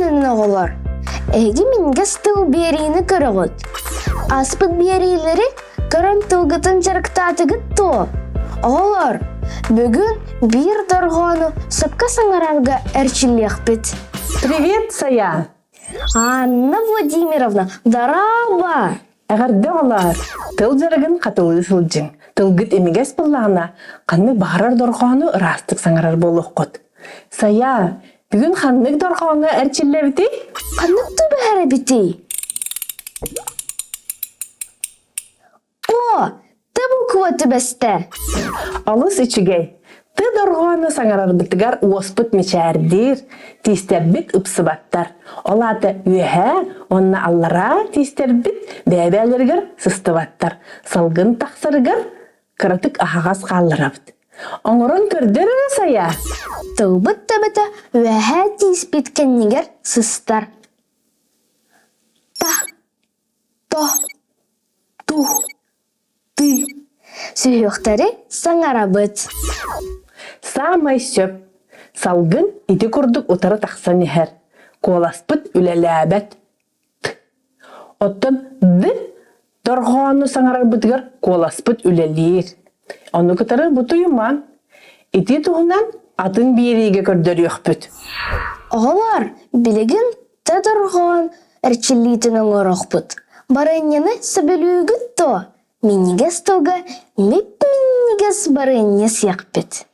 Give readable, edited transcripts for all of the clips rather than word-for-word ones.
күнүнэн оҕолор! Эһиги минньигэс тыл биэриини көрөҕүт. Ааспыт биэриилэри көрөн тылгытын дьарыктаатыгыт дуо? Оҕолор, бүгүн биир дорҕоону сөпкө саҥарарга эрчиллиэхпит. Привет, Сая! Анна Владимировна, дорообо! Эҕэрдэ оҕолоор! Тыл дьарыгын хатылыы сылдьыҥ. Тылгыт имигэс буоллаҕына, ханнык баҕарар дорҕоону ыраастык саҥарар буолуоххут. Сайа, бүгүн ханнык дорҕооҥҥо эрчиллэбитий? Ханнык түбэһэр эбитий? О, Т буква түбэстэ. Олус үчүгэй. Т дорҕоону саҥарарбытыгар уоспут мичээрдиир, тиистэрбит ыпсыбаттар. Ол аата үөһээ уонна аллараа тиистэрбит бэйэ-бэйэлэригэр сыстыбаттар. Салгын тахсарыгар кыратык аһаҕас хаалларабыт. Оҥорон көрдөр эрэ сайа. Тылбыт төбөтө үөһээ тииспит кэннигэр сыстар. Та, то, ту, ты. Сүһүөхтэри саҥарабыт. Саамай сөп. Салгын ити курдук утары тахсан иһэр. Куоласпыт үлэлээбэт. Т. Оттон д дорҕоону саҥарарбытыгар куоласпыт үлэлиир. Ону кытары бутуйумаҥ. Ити туһунан атын биэриигэ көрдөрүөхпүт. Оҕолор, билигин Т дорҕоон эрчиллиитин оҥоруохпут. Барыанньаны сөбүлүүгүт дуо? Минньигэс тылга мип-минньигэс барыанньа сиэхпит.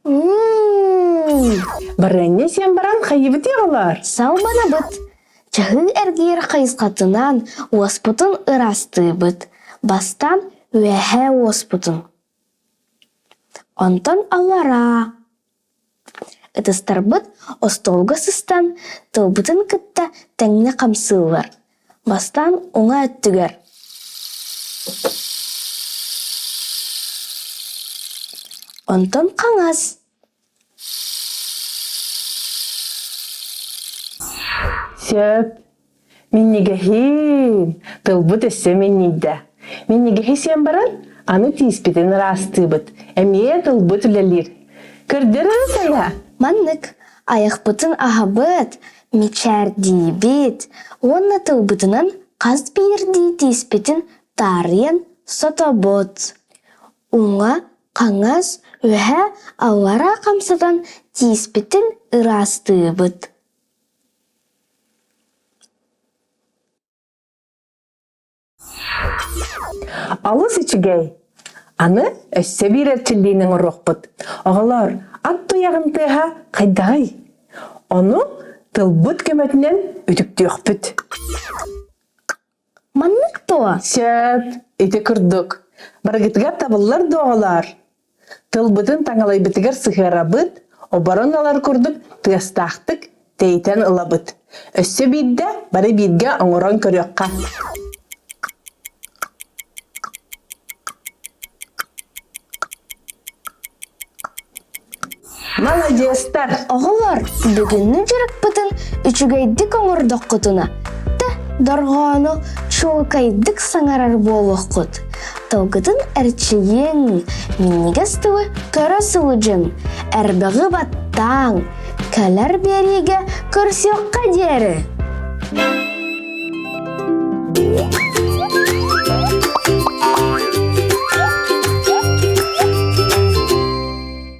Мм. Барыанньа сиэн баран хайыбытый оҕолоор? Салбанабыт. Чаһыы эргийэр хайысхатынан уоспутун ыраастыыбыт. Бастаан үөһээ уоспутун. Онтон аллараа. Ытыстарбыт остуолга сыстан, тылбытын кытта тэҥҥэ хамсыыллар. Бастаан уҥа өттүгэр. Онтон хаҥас. Сөп. Минньигэһиин! Тылбыт өссө минньийдэ. Минньигэһи сиэн баран, аны тииспитин ыраастыыбыт. Эмиэ тылбыт үлэлиир. Көрдөр эрэ сайа! Маннык айахпытын аһабыт, мичээрдиибит уонна тылбытынан хас биирдии тииспитин таарыйан сотобут. Уҥа, хаҥас, үөһэ, аллара хамсатан тииспитин ыраастыыбыт. Олус үчүгэй! Аны өссө биир эрчиллиини оҥоруохпут. Оҕолоор, ат туйаҕын тыаһа хайдаҕый? Ону тылбыт көмөтүнэн үтүктүөхпүт. Маннык дуо? Сөп, ити курдук. Барыгытыгар табыллар дуо оҕолоор? Тылбытын таҥалайбытыгар сыһыарабыт, оборон ылар курдук тыастаахтык тэйитэн ылабыт. Өссө биирдэ бары бииргэ оҥорон көрүөххэ. Маладьыастар! Оҕолор, бүгүҥҥү дьарыкпытын үчүгэйдик оҥордоххутуна, Т дорҕоону чуолкайдык саҥарар буолуоххут. Тылгытын эрчийиҥ, минньигэс тылы көрө сылдьыҥ, эрбэҕи баттааҥ, кэлэр биэриигэ көрсүөххэ диэри!